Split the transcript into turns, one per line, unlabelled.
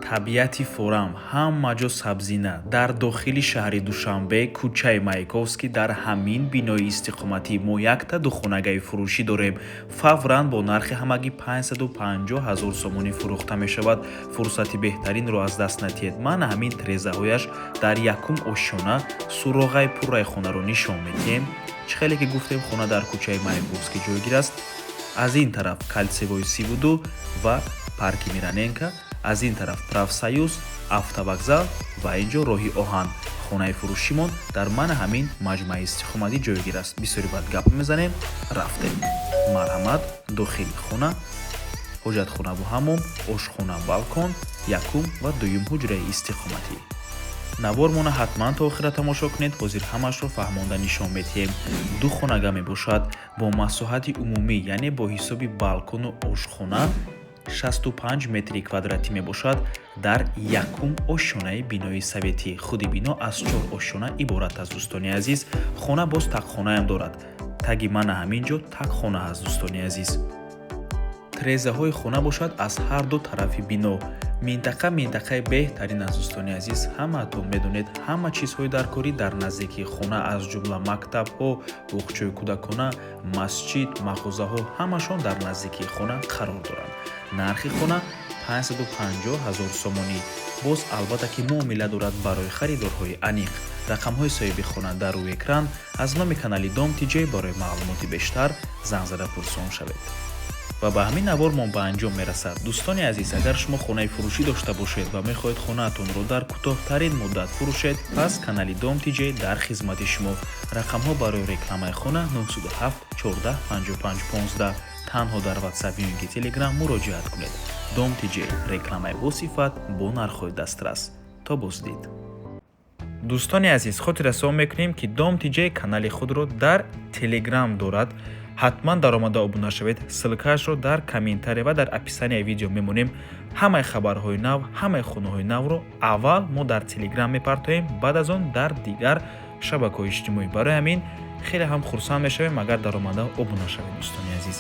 Табиати форам, ҳама ҷо сабзина. Дар дохили шаҳри Душанбе, кӯчаи Маяковский, дар ҳамин бинои истиқоматӣ мо якта духонагаи фурӯшӣ дорем. Фавран бо нархи ҳамагӣ 550 ҳазор сомонӣ фурӯхта мешавад. Фурсати беҳтаринро аз даст натиҳед. Мана ҳамин трезаҳояш дар якум ошёна. Суроғаи пурраи хонаро нишон медиҳем. Чӣ хеле ки гуфтем, хона дар кӯчаи Маяковский ҷойгир аст. Аз ин тараф Кольцевой 32 ва парки Мироненко, аз ин тараф Профсоюз, автовокзал ва ин ҷо роҳи оҳан. Хонаи фурӯшимон дар мана ҳамин маҷмӯаи истиқоматӣ ҷойгир аст. Бисёри баъд гап мезанем, рафтем. Марҳамат, дохили хона: ҳоҷатхонаву ҳаммом, ошхона, балкон, якум ва дуюм ҳуҷраи истиқоматӣ. Навормона ҳатман то охира тамошо кунед. Ҳозир ҳамашро фаҳмонда нишон медиҳем. Ду хонага мебошад бо масоҳати умумӣ, яъне бо ҳисоби балкону ошхона, 65 метри квадратӣ мебошад, дар якум ошёнаи бинои советӣ. Худи бино аз чор ошёна иборат аст, дӯстони азиз. Хона боз тагхонаам дорад. Таги мана ҳамин ҷо тагхона аст, дӯстони азиз. Трезаҳои хона бошад аз ҳар ду тарафи бино. Минтақа минтақаи беҳтарин аст, дӯстони азиз, ҳамаатон медонед. Ҳама чизҳои даркорӣ дар наздикии хона, аз ҷумла мактабҳо, боғчаи кӯдакона, масҷид, мағозаҳо, ҳамашон дар наздикии хона қарор доранд. Нархи хона 550 ҳазор сомонӣ. Боз, албатта ки, муомила дорад барои харидорҳои аниқ. Рақамҳои соҳиби хона дар рӯи экран. Аз номи канали Дом Тиҷей барои маълумоти бештар занг зада пурсон шавед. Ва ба ҳамин навормон ба анҷом мерасад. Дӯстони азиз, агар шумо хонаи фурӯшӣ дошта бошед ва мехоҳед хонаатонро дар кӯтоҳтарин муддат фурӯшед, пас канали Дом Тиҷей дар хизмати шумо. Рақамҳо барои рекламаи хона: 907 14 55 15. Танҳо дар Ватсап ё ин ки Телеграм муроҷиат кунед. Дом Тиҷей: рекламаи босифат бо нархҳои дастрас. То боздид. Дӯстони азиз, хотиррасон мекунем, ки Дом Тиҷей канали худро дар Телеграм дорад. Ҳатман даромада обуна шавед. Ссылкаашро дар комментария ва дар описанияи видео мемонем. Ҳамаи хабарҳои нав, ҳамаи хонаҳои навро аввал мо дар Телеграм мепартоем, баъд аз он дар дигар шабакаҳои иҷтимоӣ. Барои ҳамин хеле ҳам хурсанд мешавем, агар даромада обуна шавед, дӯстони азиз.